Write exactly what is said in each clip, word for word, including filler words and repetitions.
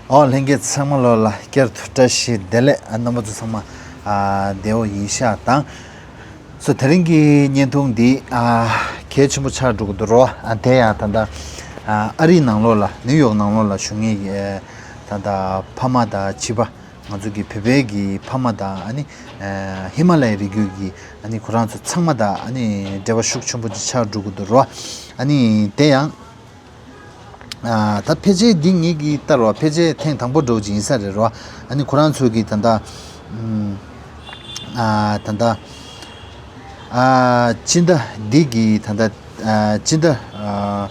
ཨོ་ལྷན་རྒྱས་ཚང་མ་ལོ་ལ་བསྐྱར་དུ་བཀྲ་ཤིས་བདེ་ལེགས། ཨ་རྣམ་པ་ཚོ་ཚང་མ་ཨ་བདེ་པོ་ཡིན་ཤག་དང་། སོ་དེ་རིང་གི་བརྙན་ཐུང་འདི་ཨ་གལ་ཆེན་པོ་ཆགས་འགྲོ་གི་འདུག་རོ། ཨ་དེ་ཡང་ད་ལྟ་ཨ་ཨ་རིའི་ནང་ལོགས་ལ་ནིའུ་ཡོག་ནང་ལོགས་ལ་བཞུགས་མཁན་གྱི་ཨ་ད་ལྟ་ཕ་མ་དང་བྱིས་པ། ང་ཚོ་གི་བོད་པའི་གི་ཕ་མ་དང་ཨ་ནི་ཨ་ཧི་མ་ལ་ཡའི་རི་རྒྱུད་ཀྱི་ཨ་ནི་ཁོ་རང་ཚོ་ཚང་མ་དང་ཨ་ནི་འབྲེལ་བ་ཤུགས་ཆེན་པོ་ཅིག་ཆགས་འགྲོ་གི་འདུག་རོ། ཨ་ནི་དེ་ཡང་ཨ་ད་ཕལ་ཆེར་འདི་ངེད་ཀྱིས་ལྟ་རོགས་ཕལ་ཆེར་ཐེངས་དང་པོ་འདྲ་བོ་ཅིག་ཡིན་ས་རེད་རོ། ཨ་ནི་ཁོ་རང་ཚོ་གི་ད་ལྟ་ཨ་ད་ལྟ་ཨ་སྤྱི་ཟླ་འདི་གི་ད་ལྟ་ཨ་སྤྱི་ཟླ་ཨ་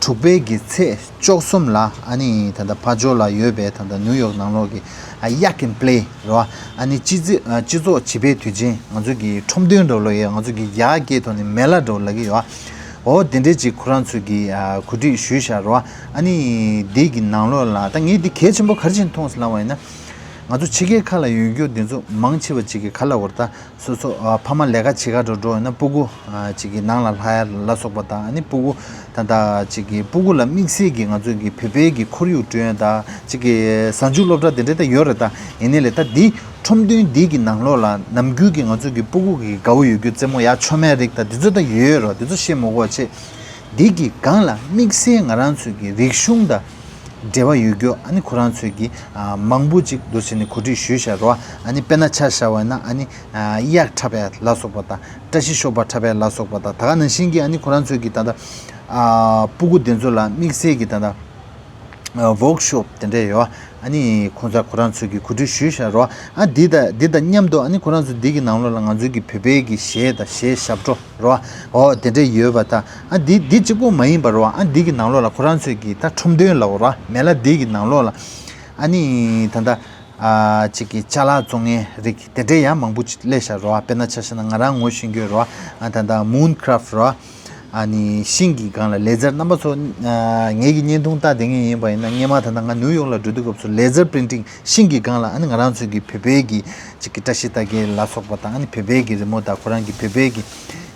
དྲུག་པའི་གི་ཚེས་བཅུ་གསུམ་ལ་ཨ་ནི་ད་ལྟ་ཕར་ཕྱོགས་ལ་ཡོད་པའི་ད་ལྟ་ནིའུ་ཡོག་ནང་ལོགས་ཀྱི་ཨ་ཡ་ཀིན་པླེ་རོ། ཨ་ནི་སྤྱི་ཚེས་ཨ་སྤྱི་ཚོགས་བྱིས་པའི་དུས་ཆེན། ང་ཚོ་གི་ཁྲོམ་སྟོན་འདྲ་བོ་ལབ་ཡ། ང་ཚོ་གི་ཡར་སྐད་ཐོག་ནས་མེ་ལ་འདྲ་བོ་ལབ་ཀྱི་ཡོད། འོ་དེ་འདྲས་ཅིག་ཁོ་རང་ཚོས་གི་ཨ་གོ་སྒྲིག་ཞུས་བཞག་རོ། ཨ་ནི་འདི་གི་ནང་ལོགས་ལ་ད་ངས་འདི་གལ་ཆེན་པོ་ག་རེ་བྱས་ནས་མཐོང་སོང་ལབ་པ་ཡིན་ན། ང་ཚོ་ཕྱི་རྒྱལ་ཁག་ལ་ཡོད་རྒྱུ་འདི་ཚོ་མང་ཆེ་བ་ཅིག་གི་ག་ལབ་དགོས་རེད་ད། སོ་སོ་ཨ་ཕ་མ་ལས་ཀ་བྱེད་ག་འགྲོ་འགྲོ་ཡིན་ན་སྤུ་གུ་ཨ་ཅིག་གི་ནང་ལ་ལྷག་ཡ་ལ་སོགས་པ་དང་། ཨ་ནི་སྤུ་གུ་ད་ལྟ་ཅིག་གི་སྤུ་གུ་ལ་དམིགས་བསལ་གྱི་ང་ཚོ་གི་བོད་པའི་གི་ཁོར་ཡུག་བསྐྲུན་ཡ་ད་ཅིག་གི་གཟའ་མཇུག་སློབ་གྲྭ་དེ་འདྲ་ད་ཡོད་རེད་ད། ཡིན་ནའི་ལས་ད་འདི་ཁྲོམ་སྟོན་འདི་གི་ནང་ལོགས་ལ་ནམ་རྒྱུན་གྱི་ང་ཚོ་གི་སྤུ་གུ་གི་དགའ་བོ་ཡོད་རྒྱུ་རྩེད་མོ་ཡ་མཆོད་མེ་རིགས་ད་འདི་ཚོ་ད་ཡོད་རོ། འདི་ཚོ་བཤད་མ་དགོས་པ་བྱས། འདི་གི་སྒང་ལ་དམིགས་བསལ་ང་རང་ཚོ་གི་རིག་གཞུང་དང་འབྲེལ་བ་ཡོད་རྒྱུ། ཨ་ནི་ཁོ་རང་ཚོས་གི་ཨ་མང་པོ་ཅིག་འདུག་བྱས་ནས་གོ་སྒྲིག་ཞུས་བཞག་རོ། ཨ་ནི་དཔེར་ན་ཆ་བཞག་པ་ན་ཨ་ནི་ཨ་གཡག་འཁྲབ་ཡ་ལ་སོགས་པ་དང་། བཀྲ་ཤིས་ཤོག་སྦག་འཁྲབ་ཡ་ལ་སོགས་པ་དང་། ད་ག་ནང་བཞིན་གྱི་ཨ་ནི་ཁོ་རང་ཚོས་གི་ད་ལྟ་ཨ་སྤུ་གུ་དེ་ཚོ་ལ་དམིགས་བསལ་གྱི་ད་ལྟ་ཝོག་ཤོབ་དེ་འདྲས་ཡོད། ཨ་ནི་ཁོང་ཚོ་ཁོ་རང་ཚོས་ཀྱི་གོ་སྒྲིག་ཞུས་བཞག་རོ། ཨ་འདི་དང་འདི་དང་མཉམ་དུ་ཨ་ནི་ཁོ་རང་ཚོ་འདི་གི་ནང་ལོགས་ལ་ང་ཚོའི་གི་བོད་པའི་གི་གཞས་དང་གཞས་ཞབས་བྲོ་རོ། འོ་དེ་འདྲས་ཡོད་པ་དང་། ཨ་འདི་འདི་གཅིག་པོ་མ་ཡིན་པ་རོ། ཨ་འདི་གི་ནང་ལོགས་ལ་ཁོ་རང་ཚོས་ཀྱི་ད་ཁྲོམ་སྟོན་ལབ་རོ། མེ་ལ་འདི་གི་ནང་ལོགས་ལ་ཨ་ནི་ད་ལྟ་ཨ་ཅིག་གི་ཅ་ལག་བཙོང་མཁན་རིགས་དེ་འདྲས་ཡང་མང་པོ་ཅིག་སླེབས་བཞག་རོ། དཔེར་ན་ཆ་བཞག་ན་ང་རང་ངོ་ཤེས་ཀྱི་ཡོད་རོ། ཨ་ད་ལྟ་མུན་ཁྲབ་རོ། ཨ་ནི་ཤིང་གི་སྒང་ལ་ལེ་ཛར། རྣམ་པ་ཚོ་ཨ་ངེད་ཀྱི་བརྙན་ཐུང་ལྟ་བསྡད་མཁན་ཡིན་པ་ཡིན་ན། སྔོན་མ་ད་ལྟ་ང་ནིའུ་ཡོག་ལ་འགྲོ་དུས་སྐབས་སུ་ལེ་ཛར་པི་རིན་ཊིང་ཤིང་གི་སྒང་ལ་ཨ་ནི་ང་རང་ཚོའི་གི་བོད་པའི་གི་ཅིག་གི་བཀྲ་ཤིས་རྟགས་བརྒྱད་ལ་སོགས་པ་དང་། ཨ་ནི་བོད་པའི་གི་རི་མོ་དང་ཁོ་རང་གི་བོད་པའི་གི་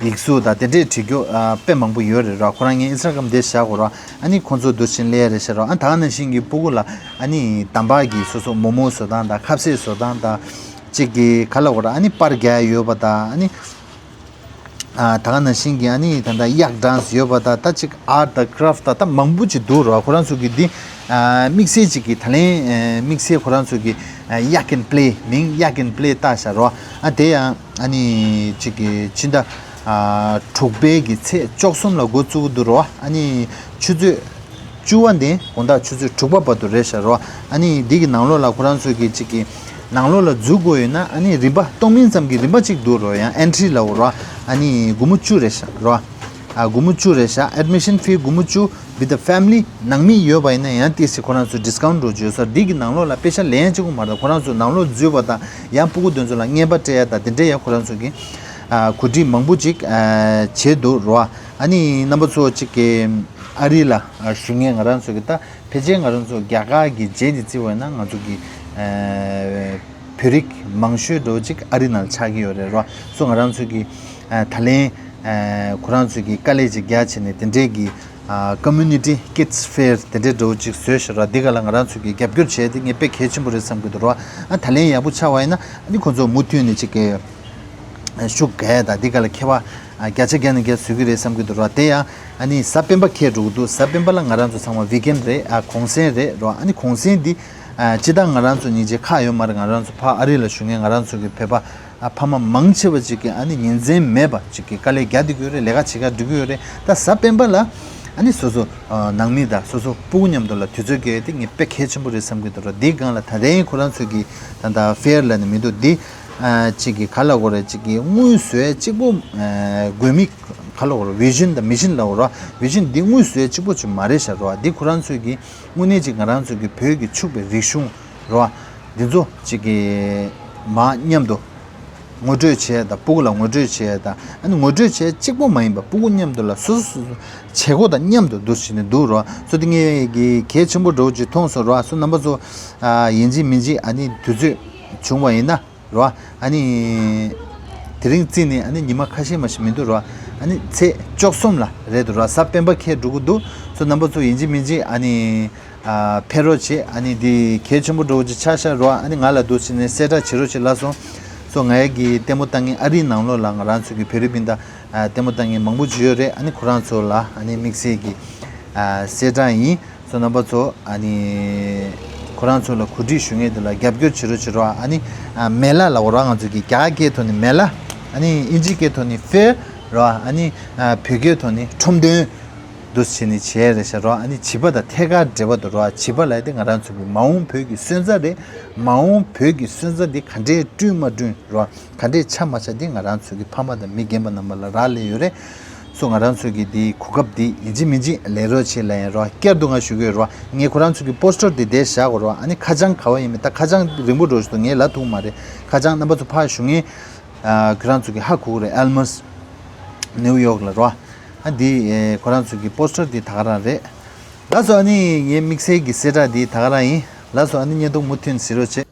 ཡིག་གཟུགས་དང་དེ་འདྲས་བྲིས་རྒྱུ་ཨ་དཔེ་མང་པོ་ཡོད་རེད་ར། ཁོ་རང་ངའི་ཨིན་སི་ཊ་གྷ་རམ་དེ་བཞག་གོ་ར། ཨ་ནི་ཁོང་ཚོ་འདུག་བྱས་ནས་སླེབས་ཡ་རེད་ཤག་ར། ཨ་ད་ག་ནང་བཞིན་གྱི་སྤུ་གུ་ལ་ཨ་ནི་འདམ་བག་གི་སོ་སོ་མོག་མོག་བཟོ་སྟངས་དང་ཁ་ཟས་བཟོ་སྟངས་དང་། ཅིག་གི་ག་ལབ་དགོས་ར། ཨ་ནི་པར་རྒྱག་ཡ་ཡོད་པ་དང་། ཨ་ནི་ཨ་ད་ག་ནང་བཞིན་གྱི་ཨ་ནི་ད་ལྟ་གཡག་ཌན་སི་ཡོད་པ་དང་། ད་ཅིག་ཨར་ཊི་དང་ཀ་རབ་ཊི་དང་ད་མང་པོ་ཅིག་འདུག་ར། ཁོ་རང་ཚོ་གི་འདི་ཨ་དམིགས་བསལ་ཅིག་གི་ད་ལན་ཨ་དམིགས་བསལ་ཁོ་རང་ཚོ་གི་ཨ་ཡ་ཀིན་པླེ། མིང་ཡ་ཀིན་པླེ་བཏགས་བཞག་ར། ཨ་དེ་ཡང་ཨ་ནི་ཅིག་གི་ཕྱི་ཟླ་ཨ་དྲུག་པའི་གི་ཚེས་བཅུ་གསུམ་ལ་འགོ་བཙུགས་འདུག་རོ། ཨ་ནི་ཆུ་ཚོད་བཅུ་པ་ནས་དགོང་དག་ཆུ་ཚོད་དྲུག་པ་བར་དུ་རེད་ཤག་རོ། ཨ་ནི་འདི་གི་ནང་ལོགས་ལ་ཁོ་རང་ཚོས་གི་ཅིག་གི་ནང་ལོགས་ལ་འཛུལ་དགོས་ཡོད་ན་ཨ་ནི་རིམ་པ་གཏོང་མིན་ཙམ་གྱི་རིམ་པ་ཅིག་འདུག་རོ། ཡང་ཨེན་ཊི་རི་ལབ་རོ། ཨ་ནི་སྒོར་མོ་བཅུ་རེད་ཤག་རོ། ཨ་སྒོར་མོ་བཅུ་རེད་ཤག་ཨེཌ་མི་ཤན་ཕི་སྒོར་མོ་བཅུ། with the family། ནང་མི་ཡོད་པ་ཡིན་ན་ཡང་ཏོག་ཙམ་ཁོ་རང་ཚོ་ཌི་སི་ཀའུན་ཊི་འདྲ་བོ་ཅིག་ཡོད་ས། འདི་གི་ནང་ལོགས་ལ་པེ་ཤ་ལེན་གཅིག་པོ་མ་རེད། ཁོ་རང་ཚོ་ནང་ལོགས་འཛུལ་བ་དང་། ཡང་སྤུ་གུ་དེ་ཚོ་ལ་རྔན་པ་སྤྲད་ཡ་དང་དེ་འདྲས་ཡང་ཁོ་རང་ཚོ་གི་ཨ་གོ་སྒྲིག་མང་པོ་ཅིག་ཨ་བྱས་འདུག་རོ། ཨ་ནི་རྣམ་པ་ཚོ་ཅིག་གི་ཨ་རི་ལ་ཨ་བཞུགས་མཁན་ང་རང་ཚོ་གི་ད་ཕལ་ཆེར་ང་རང་ཚོ་རྒྱ་གར་གྱི་རྗེས་ནས་བརྩི་བ་ཡིན་ན་ང་ཚོ་གི་ཨ་བོད་རིགས་མང་ཤོས་འདྲ་བོ་ཅིག་ཨ་རི་ནང་ལ་ཆགས་ཀྱི་ཡོད་རེད་རོ། སོ་ང་རང་ཚོ་གི་ཨ་ད་ལན་ཨ་ཁོ་རང་ཚོ་གི་དཀའ་ལས་ཅིག་རྒྱག་བྱས་ནས་དེ་འདྲས་ཀྱི་ཨ་ཀོ་མུ་ནི་ཊི་ཀིཌ་སི་ཕེར་དེ་འདྲས་འདྲ་བོ་ཅིག་བཟོས་ཤག་ར། འདི་ག་ལ་ང་རང་ཚོ་གི་རྒྱབ་སྐྱོར་བྱས་ཏེ་ངས་དཔེ་གལ་ཆེན་པོ་རེད་བསམ་གྱི་འདུག་རོ། ཨ་ད་ལན་ཡག་པོ་ཆགས་པ་ཡིན་ན་ཨ་ནི་ཁོ་ཚོ་མུ་མཐུད་ནས་ཅིག་གི་ཤུགས་རྒྱག་ཡ་དང་འདི་ག་ལ་ཁྱད་པར་ཨ་བརྒྱ་ཆ་བརྒྱ་ནས་བརྒྱ་བཟོ་གི་རེད་བསམ་གྱི་འདུག་རོ། དེ་ཡང་ཨ་ནི་གཟའ་སྤེན་པ་འཁེལ་འགྲོ་གི་འདུག་གཟའ་སྤེན་པ་ལ་ང་རང་ཚོ་ཚང་མ་ཝིག་ཨེན་རེད། ཨ་གུང་སེང་རེད་རོ། ཨ་ནི་གུང་སེང་འདི་ཨ་སྤྱིར་བཏང་ང་རང་ཚོ་སྙིང་རྗེ་ཁག་ཡོད་མ་རེད། ང་རང་ཚོ་ཕར་ཨ་རི་ལ་བཞུགས་མཁན་ང་རང་ཚོ་གི་བོད་པ་ཨ་ཕ་མ་མང་ཆེ་བ་ཅིག་གིས་ཨ་ནི་ཉིན་མཚན་མེད་པ་ཅིག་གིས་དཀའ་ལས་རྒྱག་བསྡད་ཀྱི་ཡོད་རེད། ལས་ཀ་བྱེད་ག་འགྲོ་གི་ཡོད་རེད། ད་གཟའ་སྤེན་པ་ལ་ཨ་ནི་སོ་སོ་ཨ་ནང་མི་དང་སོ་སོ་སྤུ་གུ་མཉམ་དུ་ལ་དུས་ཚོད་སྐྱེལ་ཡ་དེ་ངས་དཔེ་གལ་ཆེན་པོ་རེད་བསམ་གྱི་འདུག་ར། འདིའི་སྒང་ལ་ད་ལན་ཁོ་རང་ཚོས་གི་ད་ལྟ་ཕེར་ལབ་ནས་མི་འདུག་འདི་ཨ་ཅིག་གི་ག་ལབ་དགོས་རེད། ཅིག་གི་དངུལ་བཟོ་ཡ་གཅིག་པོ་ཨ་དགོས་མི་ག་ལབ་དགོས་རེད། བི་ཞན་དང་མི་ཤན་ལབ་དགོས་རེད། བི་ཞན་འདི་དངུལ་བཟོ་ཡ་གཅིག་པོ་ཅིག་མ་རེད་ཤག་ར། འདི་ཁོ་རང་ཚོས་གི་དངོས་གནས་ཅིག་ང་རང་ཚོ་གི་བོད་ཀྱི་ཕྱུག་པའི་རིག་གཞུང་ར་འདི་ཚོ་ཅིག་གི་མ་མཉམ་དུ་ངོ་སྤྲོད་བྱས་དང་། སྤུ་གུ་ལ་ངོ་སྤྲོད་བྱས་དང་། ཨ་ནི་ངོ་སྤྲོད་བྱས་གཅིག་པོ་མ་ཡིན་པ་སྤུ་གུ་མཉམ་དུ་ལ་སོ་སོ་སོ་སོ་བྱེད་སྒོ་དང་མཉམ་དུ་འདུག་བྱས་ནས་འདུག་ར། སོ་དེ་ངས་གི་གལ་ཆེན་པོ་འདྲ་བོ་ཅིག་མཐོང་སོང་ར། སོ་རྣམ་པ་ཚོ་ཨ་ཡིན་གཅིག་མིན་གཅིག་ཨ་ནི་དུས་ཚོད་བྱུང་བ་ཡིན་ན། རོ། ཨ་ནི་དེ་རིང་བརྩིས་ནས་ཨ་ནི་ཉི་མ་ཁ་ཤས་མ་ཞིག་མི་འདུག་རོ། ཨ་ནི་ཚེས་བཅུ་གསུམ་ལ་རེད་འདུག་ར། གཟའ་སྤེན་པ་ཁེལ་འགྲོ་གི་འདུག་སོ་རྣམ་པ་ཚོ་ཡིན་གཅིག་མིན་གཅིག་ཨ་ནི་ཨ་ཕེབས་རོགས་བྱེད། ཨ་ནི་འདི་གལ་ཆེན་པོ་འདྲ་བོ་ཅིག་ཆགས་ཤག་ར། ཨ་ནི་ང་ལ་འདུག་སེ་ནས་གསལ་བསྒྲགས་བྱེད་རོགས་བྱེད་ལགས་སོ། སོ་ང་ཡ་གི་ལྟད་མོ་ལྟ་མཁན་ཨ་རིའི་ནང་ལོགས་ལ་ང་རང་ཚོ་གི་བོད་རིགས་སྤུན་ཟླ་ཨ་ལྟད་མོ་ལྟ་མཁན་མང་པོ་ཅིག་ཡོད་རེད། ཨ་ནི་ཁོ་རང་ཚོ་ལ་ཨ་ནི་དམིགས་བསལ་གྱི་ཨ་གསལ་བསྒྲགས་ཡིན། སོ་རྣམ་པ་ཚོ་ཨ་ནི་ཁོ་རང་ཚོ་ལ་གོ་སྒྲིག་ཞུ་མཁན་དེ་ལ་རྒྱབ་སྐྱོར་བྱེད་རོགས་བྱེད་རོགས། ཨ་ནི་ཨ་མེ་ལ་ལབ་དགོས་ར། ང་ཚོ་གི་རྒྱ་སྐད་ཐོག་ནས་མེ་ལ། ཨ་ནི་ཨིན་ཇི་སྐད་ཐོག་ནས་ཕེར་ར། ཨ་ནི་ཨ་བོད་སྐད་ཐོག་ནས་ཁྲོམ་སྟོན་འདུག་སེ་བྱས་ནས་བྱས་རེད་ཤག་ར། ཨ་ནི་བྱིས་པ་དང་ཐད་ཀར་འབྲེལ་བ་འདུག་ར། བྱིས་པ་ལབ་ཡ་དེ་ང་རང་ཚོ་གི་མ་འོངས་བོད་ཀྱི་སོན་རྩ་རེད། མ་འོངས་བོད་ཀྱི་སོན་རྩ་འདི་ག་འདྲས་བསྐྲུན་མ་བསྐྲུན་ར། ག་འདྲས་ཆགས་མ་ཆགས་འདི་ང་རང་ཚོ་གི་ཕ་མ་དང་མི་རྒན་པ་རྣམ་པ་ལ་རག་ལས་ཡོད་རེད། སོ་ང་རང་ཚོ་གི་འདི་གོ་སྐབས་འདི་ཡིན་གཅིག་མིན་གཅིག་ལེན་རོགས་བྱེད་ལབ་ཡིན་ར། བསྐྱར་དུ་ང་ཞུ་གི་ཡོད་ར། ངས་ཁོ་རང་ཚོ་གི་པོ་སི་ཊར་འདི་འདིར་བཞག་གོ་ར། ཨ་ནི་ཁ་བྱང་ག་བ་ཡིན་མིན་ད་ཁ་བྱང་རིང་པོ་འགྲོ་བཞིན་འདུག་ངས་ལབ་ཐུབ་མ་རེད། ཁ་བྱང་རྣམ་པ་ཚོ་ཕར་ཞུ་མཁན་ཨ་ཁོ་རང་ཚོ་གི་ཧ་གོ་གི་རེད། ཨལ་མོ་སི་ནིའུ་ཡོག་ལ་ར། ཨ་འདི་ཨེ་ཁོ་རང་ཚོ་གི་པོ་སི་ཊར་འདི་ད་ག་རང་རེད། ལགས་སོ། ཨ་ནི་ངའི་དམིགས་བསལ་གྱི་གསལ་བསྒྲགས་འདི་ད་ག་རང་ཡིན། ལགས་སོ། ཨ་ནི་བརྙན་ཐུང་མུ་མཐུད་གཟིགས་རོགས་བྱེད།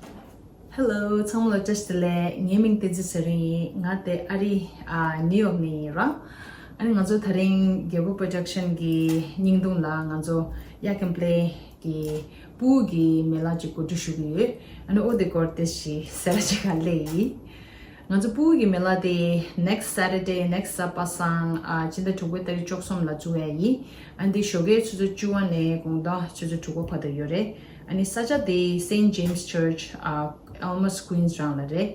Hello ཚང་མ་ལ་བཀྲ་ཤིས་བདེ་ལེགས། ངའི་མིང་བསྟན་འཛིན་ཚེ་རིང་ཡིན། ང་དེ་ཨ་རི་ཨ་ནིའུ་ཡོག་ནས་ཡིན་ར། ཨ་ནི་ང་ཚོ་ད་རིང་རྒྱལ་པོ་པོ་རོ་ཌག་ཤན་གི་བརྙན་ཐུང་ལ་ང་ཚོ་ཡ་ཀེམ་པ་ལེ་གི་ཕྲུ་གུ་གི་མེ་ལ་ཅིག་གོ་སྒྲིག་ཞུ་གི་ཡོད། ཨ་ནི་ཨོ་དེ་སྐོར་དེ་ཞིག་གསལ་བསྒྲགས་ཅིག་ག་ལེ་ཡིན། ང་ཚོ་ཕྲུ་གུ་གི་མེ་ལ་དེ་next Saturday, next གཟའ་པ་སངས་ཨ་སྤྱི་ཟླ་དྲུག་པའི་ཏ་རིག་བཅུ་གསུམ་ལ་བཙུགས་ཡ་ཡིན། ཨ་ནི་དེ་ཞོགས་ཀའི་ཆུ་ཚོད་བཅུ་པ་ནས་དགོང་དག་ཆུ་ཚོད་དྲུག་པ་བར་དུ་ཡོད་རེད། ཨ་ནི་ས་ཆ་དེ་Saint James Church ཨ་Alamos Queens རང་ལ་རེད།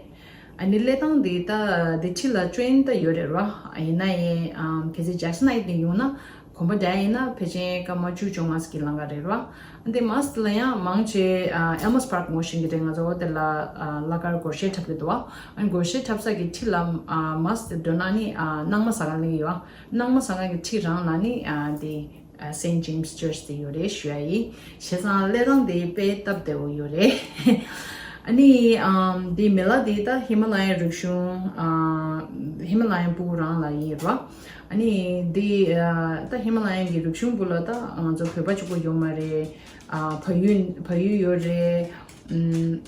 ཨ་ནི་གནས་སྟངས་དེ་ད་དེ་འཁྲིས་ལ་ཊེན་ད་ཡོད་རེད་ར། ཡིན་ན་ཡང་ཨམ་གལ་སྲིད་ཇེག་སོན་ཧའིཊ་ནས་ཡོང་ན་དགོན་པ་འདྲ་ཡིན་ན་ཕལ་ཆེར་སྐར་མ་བཅུ་བཅོ་ལྔ་ཙམ་གྱི་ལམ་ཁ་རེད་ར། ཨ་ནི་མ་སི་ལ་ཡང་མང་ཆེ་ཨ་Alamos Park ངོ་ཤེས་ཀྱི་རེད། ང་ཚོ་འོ་དེ་ལ་ཨ་གླ་དཀར་སྒོར་གཞས་འཁྲབ་ཀྱི་འདུག་ཨ་ནི་སྒོར་གཞས་འཁྲབ་ས་གི་འཁྲིས་ལ་ཨ་མ་སི་འགྲོ་ན་ནི་ཨ་སྣང་མ་ཟ་ཁང་ལ་ཡོད། སྣང་མ་ཟ་ཁང་གི་འཁྲིས་རང་ལ་ནི་ཨ་དེ། ཨ་Saint James Church དེ་ཡོད་རེད་ཞུ་ཡ་ཡིན། བྱས་ཙང་གནས་སྟངས་དེ་དཔེ་སྟབས་བདེ་བོ་ཡོད་རེད། ཨ་ནི་ཨམ་དེ་མེ་ལ་དེ་ད་ཧི་མ་ལ་ཡའི་རིག་གཞུང་ཨ་ཧི་མ་ལ་ཡའི་སྤུ་གུ་རང་ལ་ཡིན་ར། ཨ་ནི་དེ་ཨ་ད་ཧི་མ་ལ་ཡའི་གི་རིག་གཞུང་སྤུ་ལ་ད་ང་ཚོ་བོད་པ་གཅིག་པོ་ཡོད་མ་རེད། ཨ་བལ་ཡུལ་བལ་ཡུལ་ཡོད་རེད། ཨམ།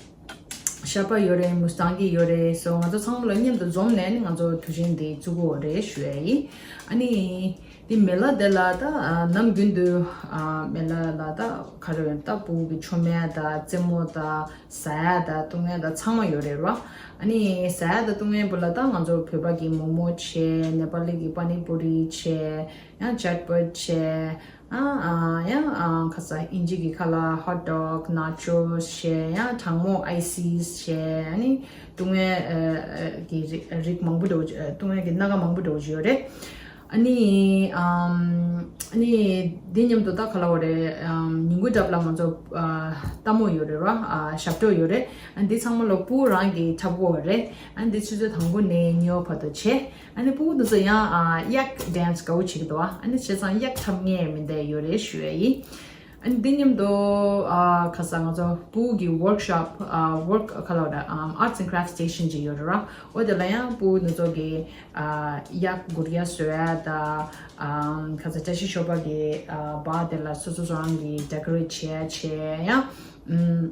ཤར་པ་ཡོད་རེད། མུ་སི་ཏང་གི་ཡོད་རེད། སོ་ང་ཚོ་ཚང་མ་ལ་མཉམ་དུ་འཛོམས་ནས་ནི་ང་ཚོ་དུས་ཆེན་འདི་བཙུགས་ཀྱི་ཡོད་རེད་ཞུ་ཡ་ཡིན། ཨ་ནི་འདི་མེ་ལ་དེ་ལ་ད་ནམ་རྒྱུན་དུ་མེ་ལ་ལ་ད་ག་རེ་ད་ཕྲུ་གུ་གི་མཆོད་མེ་དང་རྩེད་མོ་དང་ཟ་ཡ་དང་བཏུང་ཡ་དང་ཚང་མ་ཡོད་རེད་ར། ཨ་ནི་ཟ་ཡ་དང་བཏུང་ཡ་བུ་ལ་ད་ང་ཚོ་བོད་པ་གི་མོག་མོག་བྱས། ནེ་པ་ལི་གི་པ་ནི་པུ་རི་བྱས། ཡང་ཅཊ་པཊ་བྱས། ཨ་ཨ་ཡང་ཨ་ཁ་ས་ཨིན་ཇི་གི་ཁ་ལ་ཧོཊ་ཌོག་ནཱ་ཅོས་བྱས། ཡང་གྲང་མོག་ཨའི་སིས་བྱས། ཨ་ནི་བཏུང་ཡའི་ཨ་ཨ་གི་རིགས་རིགས་མང་པོ་འདྲ་བོ་ཅིག་ཨ་བཏུང་ཡའི་གི་སྣ་ཁ་མང་པོ་འདྲ་བོ་ཅིག་ཡོད་རེད། ཨ་ནི་ཨམ་ཨ་ནི་འདི་མཉམ་དུ་ད་ག་ལབ་དགོས་རེད། ཨམ་ཉིན་གུང་རྒྱབ་ལ་ང་ཚོ་ཨ་ལྟད་མོ་ཡོད་རེད་ར། ཨ་ཞབས་བྲོ་ཡོད་རེད། ཨ་འདི་ཚང་མ་ལ་ཕྲུ་གུ་རང་གིས་འཁྲབ་དགོས་རེད། ཨ་འདི་ཆུ་ཚོད་དང་པོ་ནས་གཉིས་པ་བར་དུ་བྱས། ཨ་ནི་ཕྲུ་གུ་དེ་ཚོ་ཡང་ཨ་གཡག་ཌན་སི་དགའ་བོ་བྱེད་ཀྱི་འདུག་ཨ་ནི་བྱས་ཙང་གཡག་འཁྲབ་མཁན་མི་འདྲ་ཡོད་རེད་ཞུ་ཡ་ཡིན། ཨ་ནི་འདི་མཉམ་དུ་ཨ་ཁ་ས་ང་ཚོ་ཕྲུ་གུ་གི་ཝོརྐ་ཤོབ་ཨ་ཝོརྐ་ཁ་ལོ་ར་ཨམ་ཨར་ཊི་ཨེན་ཌི་ཀ་རེཕ་ཊི་སི་ཊེ་ཤན་ཅིག་ཡོད་རེད་ར། འོ་དེ་ལ་ཡང་ཕྲུ་གུ་དེ་ཚོ་གི་ཨ་གཡག་གུར་གཡག་བཟོ་ཡ་དང་ཨམ་ཁ་ས་བཀྲ་ཤིས་ཤོ་པ་གི་ཨ་པར་དེ་ལ་སོ་སོ་སོ་རང་གི་ཌེ་ཀོ་རེཊ་བྱེད་ཡ་བྱས་ཡང་ཨམ།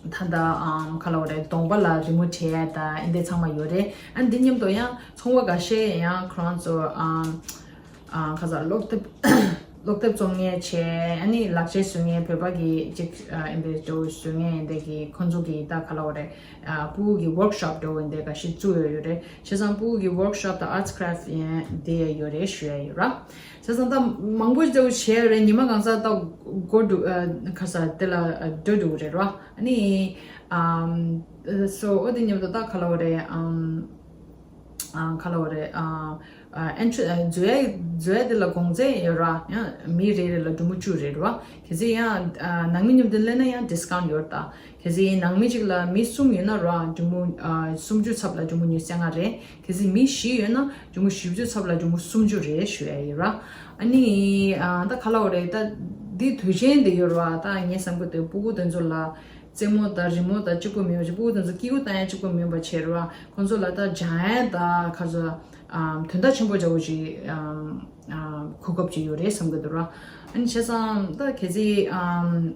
ད་ལྟ་ཨམ་ག་ལབ་དགོས་རེད། གདོང་པ་ལ་རི་མོ་བྲིས་ཡ་དང་ཨེ་འདྲ་ཚང་མ་ཡོད་རེད། ཨ་འདི་མཉམ་དུ་ཡང་ཚོང་པ་འགའ་ཤས་ཡང་ཁོ་རང་ཚོ་ཨམ་ཨམ་ག་ས་སློབ་དེབ་སློབ་དེབ་བཙོང་མཁན་བྱས། ཨ་ནི་ལག་ཆས་བཟོ་མཁན་བོད་པ་གི་ཅིག་ཨ་ཨེ་འདྲ་འདྲ་བོ་བཟོ་མཁན་ཨེ་འདྲ་གི་ཁོང་ཚོ་གི་ད་ག་ལབ་དགོས་རེད། ཨ་ཕྲུ་གུ་གི་ཝོརྐ་ཤོབ་འདྲ་བོ་ཨེ་འདྲ་འགའ་ཤས་བཙུགས་ཡོད་ཡོད་རེད། བྱས་ཙང་ཕྲུ་གུ་གི་ཝོརྐ་ཤོབ་དང་ཨར་ཊི་ཀ་རེཕ་ཊི་ཡང་འདི་ཡ་ཡོད་རེད་ཞུ་ཡ་ཡོད་ར། བྱས་ཙང་ད་མང་པོ་ཅིག་བྱས་རེད། ཉི་མ་གང་ས་ད་སྒོ་འགྲོ་ཨ་ཁ་ས་དེ་ལ་ཨ་འགྲོ་འགྲོ་གི་རེད་ར། ཨ་ནི་ཨམ་སོ་འོ་དེ་མཉམ་དུ་ད་ག་ལབ་དགོས་རེད། ཨམ་ཨ་ག་ལབ་དགོས་རེད། ཨ་ཨ་ཨེན་ཊི་རི་ཨ་འཛུལ་ཡ་འཛུལ་ཡ་དེ་ལ་གོང་ཚད་ཡོད་ར། ཡང་མི་རེ་རེ་ལ་འབྲི་མོ་བཅུ་རེད་ར། གལ་སྲིད་ཡང་ཨ་ནང་མི་མཉམ་དུ་སླེབས་ན་ཡང་ཌི་སི་ཀའུན་ཊི་ཡོད་ད། གལ་སྲིད་ནང་མི་གཅིག་ལ་མི་གསུམ་ཡོད་ན་ར་འབྲི་མོ་ཨ་སུམ་ཅུ་ཚབ་ལ་འབྲི་མོ་ཉི་ཤུ་རྩ་ལྔ་རེད། གལ་སྲིད་མི་བཞི་ཡོད་ན་འབྲི་མོ་བཞི་བཅུ་ཚབ་ལ་འབྲི་མོ་སུམ་ཅུ་རེད་ཞུ་ཡ་ཡིན་ར། ཨ་ནི་ཨ་ད་ག་ལབ་དགོས་རེད། ད་འདི་དུས་ཆེན་འདི་ཡོད་ར། ད་ངས་བསམ་གི་འདུག་ཕྲུ་གུ་དེ་ཚོ་ལ་རྩེད་མོ་དང་རི་མོ་དང་གཅིག་པོ་མིན་པ་ཅིག་ཕྲུ་གུ་དེ་ཚོ་སྐྱིད་པོ་བཏང་ཡ་གཅིག་པོ་མིན་པ་བྱས་ར། ཁོང་ཚོ་ལ་ད་སྦྱང་ཡ་ད་ག་ཚོད་ཨམ་དོན་དག་ཆེན་པོ་འདྲ་བོ་ཅིག་ཨམ་ཨམ་གོ་སྐབས་ཅིག་ཡོད་རེད་བསམ་གི་འདུག་ར། ཨ་ནི་བྱས་ཙང་ད་གལ་སྲིད་ཨམ་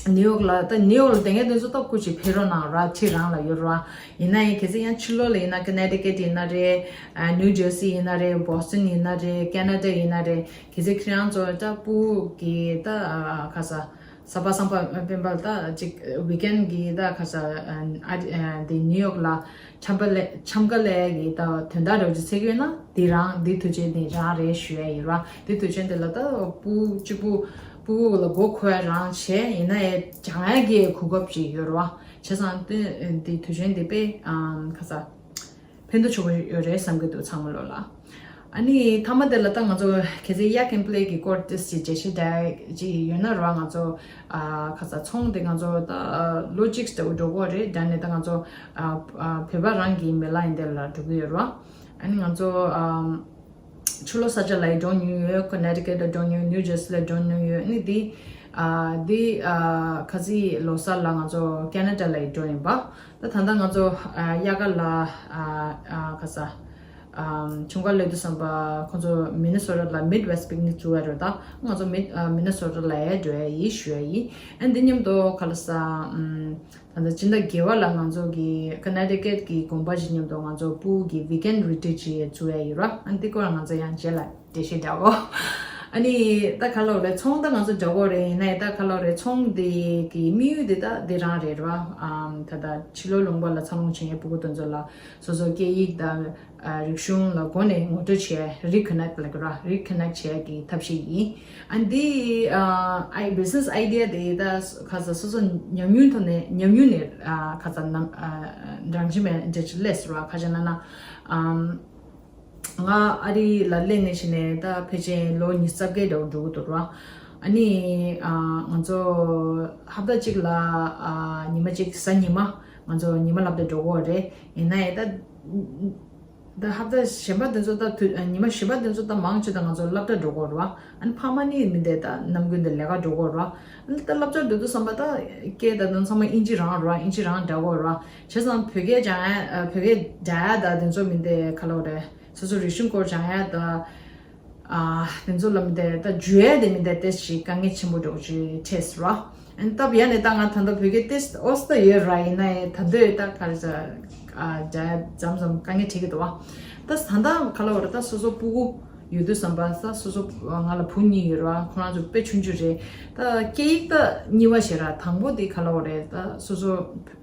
ནིའུ་ཡོག་ལ་ད་ནིའུ་ཡོག་ལ་དེ་ངས་དེ་ཚོ་ད་སྐུ་མཁྱེན་ཕེབས་རོགས་གནང་ར། ཁྲིད་རང་ལ་ཡོད་ར། ཡིན་ན་ཡང་གལ་སྲིད་ཡང་ཕྱི་ལོགས་ལ་ཡིན་ན་ཀ་ནེ་ཊི་ཀེཊ་ཡིན་ན་རེད། ཨ་ནིའུ་ཇར་སི་ཡིན་ན་རེད། བོ་སི་ཊོན་ཡིན་ན་རེད། ཀེ་ན་ཌ་ཡིན་ན་རེད། གལ་སྲིད་ཁྱེད་རང་ཚོ་ད་སྤུ་གུ་གི་ད་ཨ་ག་ས་གཟའ་པ་སངས་པ་སྤེན་པ་ད་ཅིག་ཝིག་ཨེན་གི་ད་ག་ས་ཨ་ཨ་དེ་ནིའུ་ཡོག་ལ་འཆམ་པ་ལས་འཆམ་ག་ལས་གི་ད་དོན་དག་རོགས་ཀྱི་ཚེག་ཡོད་ན་དེ་རང་དེ་དུས་ཆེན་དེ་རང་རེད་ཞུ་ཡ་ཡིན་ར། དེ་དུས་ཆེན་དེ་ལ་ད་སྤུ་གུ་གཅིག་པུ་སྤུ་གུ་ལ་མགོ་འཁོར་ཡ་རང་བྱས་ཡིན་ན་ཡང་སྦྱང་ཡ་གི་གོ་སྐབས་ཅིག་ཡོད་ར། བྱས་ཙང་དེ་དེ་དུས་ཆེན་དེ་དཔེ་ཨ་ག་ས་ཕན་ཐོགས་ཆེན་པོ་ཡོད་རེད་བསམ་གྱི་འདུག་ཚང་མ་ལོ་ལ། ཨ་ནི་མཐའ་མ་དེ་ལ་ད་ང་ཚོ་གལ་སྲིད་ཡ་ཀེམ་པི་ལེ་གི་སྐོར་ཏོག་ཙམ་འགྲེལ་བཤད་རྒྱག་ཅིག་ཡོད་ན་ར། ང་ཚོ་ཨ་ག་ས་ཚོང་དེ་ང་ཚོ་ད་ལོ་གཅིག་ལྟ་བུ་འགྲོ་གི་རེད། ད་ནི་ད་ང་ཚོ་ཨ་ཨ་བོད་པ་རང་གི་མི་ལ་ཡིན་དེ་ལ་འགྲོ་གི་ཡོད་ར། ཨ་ནི་ང་ཚོ་ཨ་ཕྱི་ལོགས་ས་ཆ་ལ་ཡི་འགྲོ་མྱོང་ཡོད། ཀོ་ནེ་ཊི་ཀེཊ་ལ་འགྲོ་མྱོང་ཡོད། ནིའུ་ཇར་སི་ལ་འགྲོ་མྱོང་ཡོད། ཨ་ནི་དེ་ཨ་དེ་ཨ་ཁ་སང་ལོ་གསར་ལ་ང་ཚོ་ཀེ་ན་ཌ་ལ་ཡི་འགྲོ་ཡིན་པ། ད་ད་ལྟ་ང་ཚོ་ཨ་དབྱར་ཁ་ལ་ཨ་ཨ་ག་ས་ཨམ་ཆུང་ཁ་སླེབས་དུས་ཙམ་པ་ཁོང་ཚོ་མི་ནི་སོ་ཊ་ལ་མིཌ་ཝེ་སི་ཊི་པིག་ནིག་བཙུགས་ཡ་རེད། ད་ང་ཚོ་མིཌ་ཨ་མི་ནི་སོ་ཊ་ལ་ཡ་འགྲོ་ཡ་ཡིན་ཞུ་ཡ་ཡིན། ཨ་འདི་མཉམ་དུ་ག་ལ་ས་ཨམ་ད་ལྟ་སྤྱི་ཟླ་བརྒྱད་པ་ལ་ང་ཚོ་གི་ཀ་ནེ་ཊི་ཀེཊ་གི་དགོན་པ་ཞིག་མཉམ་དུ་ང་ཚོ་སྤུ་གུ་གི་ཝིག་ཨེན་རི་ཊི་རིཊ་ཅིག་བཙུགས་ཡ་ཡོད་ར། ཨ་འདི་སྐོར་ང་ཚོ་ཡང་རྗེས་ལ་འགྲེལ་བཤད་རྒྱག་གོ། ཨ་ནི་ད་ག་ལོ་རེད། ཚོང་ད་ང་ཚོ་རྒྱག་གོ་རེད། ཡིན་ནའི་ད་ག་ལོ་རེད། ཚོང་དེ་གི་དམིགས་ཡུལ་དེ་ད་དེ་རང་རེད་ར། ཨམ་ད་ད་ཕྱི་ལོགས་ལུང་པ་ལ་འཚར་ལོངས་བྱེད་མཁན་སྤུ་གུ་དེ་ཚོ་ལ་སོ་སོ་སྐད་ཡིག་དང་ཨ་རིག་གཞུང་ལ་སྒོ་ནས་ངོ་སྤྲོད་བྱས། རི་ཁ་ནེག་ལབ་ཀྱི་ར། རི་ཁ་ནེག་བྱེད་ཡ་གི་ཐབས་ཤེས་ཡིན། ཨ་འདི་ཨ་ཨའི་བི་ཛི་ནེ་སི་ཨའི་ཌི་ཡ་དེ་ད་ག་ས་སོ་སོ་ཉམས་མྱོང་ཐོག་ནས་ཉམས་མྱོང་ནས་ཨ་ག་ས་ནམ་ཨ་འདྲ་མཆིས་མེད་འདྲ་ཅིག་སླེབས་སོང་ར། ཁ་ཤས་ན་ན་ཨམ་ང་ཨ་རི་ལ་སླེབས་ནས་བྱས་ནས་ད་ཕལ་ཆེར་ལོ་ཉི་ཤུ་རྩ་བརྒྱད་འདྲ་བོ་འགྲོ་གི་འདུག་ར། ཨ་ནི་ཨ་ང་ཚོ་ཧབ་ཏ་གཅིག་ལ་ཨ་ཉི་མ་གཅིག་གཟའ་ཉི་མ་ང་ཚོ་ཉི་མ་སློབ་གྲྭ་འགྲོ་གི་རེད། ཡིན་ན་ཡང་ད། ད་ཧབ་ཏ་གཞན་པ་དེ་ཚོ་ད་དུས་ཉི་མ་གཞན་པ་དེ་ཚོ་ད་མང་ཆེ་ད་ང་ཚོ་སློབ་གྲྭ་འགྲོ་གི་རེད་བ། ཨ་ནི་ཕ་མ་ནི་མི་འདུག་ད་ནམ་རྒྱུན་དུ་ལས་ཀ་འགྲོ་གི་རེད་བ། ཨ་ནི་ད་སློབ་གྲྭ་འགྲོ་དུས་ཙམ་པ་ད་སྐད་ད་དུང་ཚང་མ་ཨིན་ཇི་རང་རེད་བ། ཨིན་ཇི་རང་འདྲ་གི་རེད་བ། བྱས་ཙང་བོད་སྐད་སྦྱང་ཡ་བོད་སྐད་སྦྱང་ཡ་ད་དེ་ཚོ་མི་འདུག་ག་ལབ་དགོས་རེད། སོ་སོ་རིག་གཞུང་སྐོར་སྦྱང་ཡ་ད། ཨ་དེ་ཚོ་ལ་མི་འདུག་ད་འཇུ་ཡ་དེ་མི་འདུག་ཏོག་ཙམ་དཀའ་ངལ་ཆེན་པོ་འདྲ་བོ་ཅིག་འཕྲད་སོང་ར། ཨ་ནི་སྟབས་ཡག་ནས་ད་ང་ད་ལྟ་བོད་སྐད་ཏོག་ཙམ་ཨོ་ཙམ་ཡོད་ར། ཡིན་ན་ཡང་ད་ལྟ་ད་ག་རེ་ཟ་ཨ་ད་མཚམས་མཚམས་དཀའ་ངལ་འཕྲད་ཀྱི་འདུག་བ། ད་ད་ལྟ་ག་ལབ་དགོས་རེད། ད་སོ་སོ་སྤུ་གུ་ཡོད་དུས་ཙམ་པ་ད་སོ་སོ་ང་ལ་བུ་གཉིས་ཡོད་ར། ཁོ་རང་ཚོ་དཔེ་ཆུང་ཆུང་རེད། ད་སྐད་ཡིག་ད་གཉིས་པ་བྱས་ར། དང་པོ་དེ་ག་ལབ་དགོས་རེད། ད་སོ་སོ་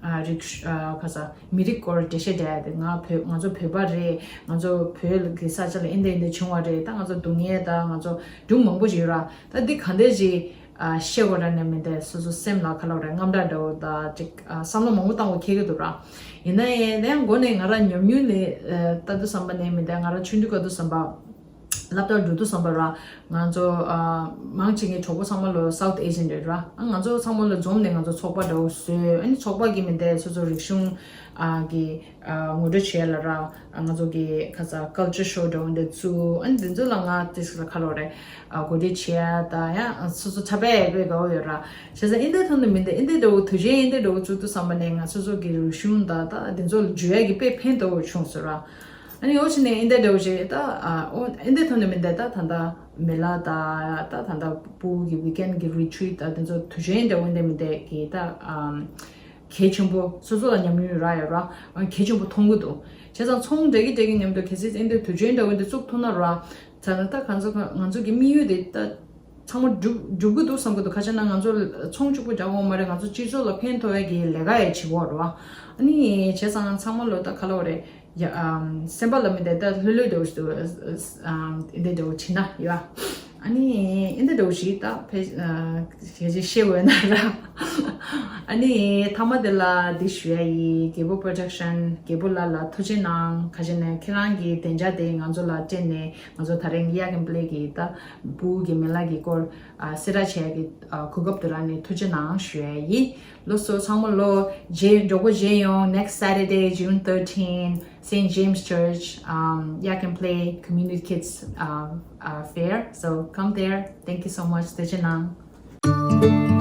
ཨ་རིག་ཨ་ག་ས་མི་རིགས་སྐོར་འགྲེལ་བཤད་རྒྱག་ཡ་དེ་ང་བོད་ང་ཚོ་བོད་པ་རེད། ང་ཚོ་བོད་ཀྱི་ས་ཆ་ལ་ཨེ་འདྲ་ཨེ་འདྲ་བྱུང་བ་རེད། ད་ང་ཚོ་སྡུག་བསྔལ་ད་ང་ཚོ་སྒྲུང་མང་པོ་ཞིག་ཡོད་ར། ད་འདི་ག་འདྲ་ཞིག་ཨ་བཤད་དགོས་ར་ནས་མི་འདུག་སོ་སོ་སེམས་ལ་ག་ལབ་དགོས་རེད། དངངས་སྐྲག་འདྲ་བོ་ད་ཅིག་ཨ་བསམ་བློ་མང་པོ་བཏང་དགོས་འཁེལ་གྱི་འདུག་ར། ཡིན་ན་ཡང་ད་ཡང་མགོ་ནས་ང་རང་ཉམས་མྱོང་ལས་ཨ་ལྟ་དུས་ཙམ་པ་ནས་མི་འདུག་ང་རང་ཆུང་དུས་སྐབས་དུས་ཙམ་པ། སློབ་གྲྭར་འགྲོ་དུས་ཙམ་པ་ར། ང་ཚོ་ཨ་མང་ཆེ་ངའི་གྲོགས་པོ་ཚང་མ་ལོ་སའུཐ་ཨེ་ཤི་ཡན་རེད་ར། ཨ་ང་ཚོ་ཚང་མ་ལོ་འཛོམས་ནས་ང་ཚོ་ཚོགས་པ་འདྲ་བོ་བཟོས། ཨ་ནི་ཚོགས་པ་གི་མི་འདུག་སོ་སོ་རིག་གཞུང་ཨ་གི་ཨ་ངོ་སྤྲོད་བྱེད་ཡ་ལ་ར། ཨ་ང་ཚོ་གི་ཁ་ས་ཀལ་ཅར་ཤོ་འདྲ་བོ་འདི་བཙུགས། ཨ་ནི་འདི་ཚོ་ལ་ང་ཏིས་ལ་ག་ལབ་དགོས་རེད། ཨ་གོ་སྒྲིག་བྱེད་ཡ་ད་ཡང་སོ་སོ་འཁྲབ་པ་ཡག་པོ་དགའ་བོ་ཡོད་ར། བྱས་ཙང་ཨེ་འདྲ་ཐོག་ནས་མི་འདུག་ཨེ་འདྲ་འདྲ་བོ་དུས་ཆེན་ཨེ་འདྲ་འདྲ་བོ་བཙུགས་དུས་ཙམ་པ་ནས་ང་སོ་སོ་གི་རིག་གཞུང་ད་ད་འདི་ཚོ་ལ་འཇུ་ཡ་གི་དཔེ་ཕན་ཐོགས་བྱུང་སོང་ར། ཨ་ནི་འོ་ཕྱི་ནས་ཨེ་འདྲ་འདྲ་བོ་ཞིག་ད་ཨ་འོ་ཨེ་འདྲ་ཐོག་ནས་མི་འདུག་ད་ད་ལྟ་མི་ལ་ད་ད་ད་ལྟ་སྤུ་གུ་གི་ཝིག་ཨེན་གི་རི་ཊི་རིཊ་ད་དེ་ཚོ་དུས་ཆེན་འདྲ་བོ་ཨེ་འདྲ་མི་འདུག་གི་ད་ཨམ་གལ་ཆེན་པོ་སོ་སོ་ལ་ཉམས་མྱོང་རག་ཡོད་ར། ཨ་གལ་ཆེན་པོ་མཐོང་གི་འདུག་བྱས་ཙང་ཚོང་འགྲིག་གི་འགྲིག་གི་མཉམ་དུ་གལ་སྲིད་ཨེ་འདྲ་དུས་ཆེན་འདྲ་བོ་ཨེ་འདྲ་བཙུགས་ཐུབ་ན་ར། ད་ད་ང་ཚོ་ང་ཚོ་གི་དམིགས་ཡུལ་དེ་ད། ཚང་མ་འགྲུབ་འགྲུབ་གི་འདུག་བསམ་གི་འདུག་ཁ་ཤས་ན་ང་ཚོ་ཚོང་གཅིག་པུ་རྒྱག་དགོས་མ་རེད། ང་ཚོ་སྤྱི་ཚོགས་ལ་ཕན་ཐོགས་ཡ་གི་ལས་ཀ་ཡང་བྱེད་དགོས་རེད་བ། ཨ་ནི་བྱས་ཙང་ཚང་མ་ལོ་ད་ག་ལབ་དགོས་རེད། ཡ་ཨམ་སེམས་པ་ལ་མི་བདེ་ད་ལྷོད་ལྷོད་འདྲ་བོ་ཞིག་འདུག་ཨམ་འདི་འདྲ་བོ་བྱེད་ན་ཡ། ཨ་ནི་འདི་འདྲ་བོ་ཞིག་ད་ཕེ་ཞེ་ཅིག་ཤེས་འོས་ན་ར། ཨ་ནི་མཐའ་མ་དེ་ལ་འདི་ཞུ་ཡ་ཡིན། རྒྱལ་པོ་པོ་རོ་ཌག་ཤན་རྒྱལ་པོ་ལགས་ལ་ཐུགས་རྗེ་གནང་། ཁ་ཤས་ན་ཁྱེད་རང་གི་བདེ་འཇགས་དེ་ང་ཚོ་ལ་སྤྲད་ནས་ང་ཚོ་ད་རེས་ཡ་ཀེམ་པི་ལེ་གི་ད་སྤུ་གུ་གི་མི་ལ་གི་སྐོར་ཨ་གསལ་བསྒྲགས་བྱས་ཀྱི་ཨ་གོ་སྐབས་དེ་རག་ནས་ཐུགས་རྗེ་གནང་ཞུ་ཡ་ཡིན། ལགས་སོ་ཚང་མ་ལོ་མཇལ་འགྲོ་སྒོ་མཇལ་ཡོང་། next Saturday, June thirteen, Saint James Church, um, Yakan Play Community Kids uh, uh, Fair. So come there. Thank you so much. ཐུགས་རྗེ་གནང་།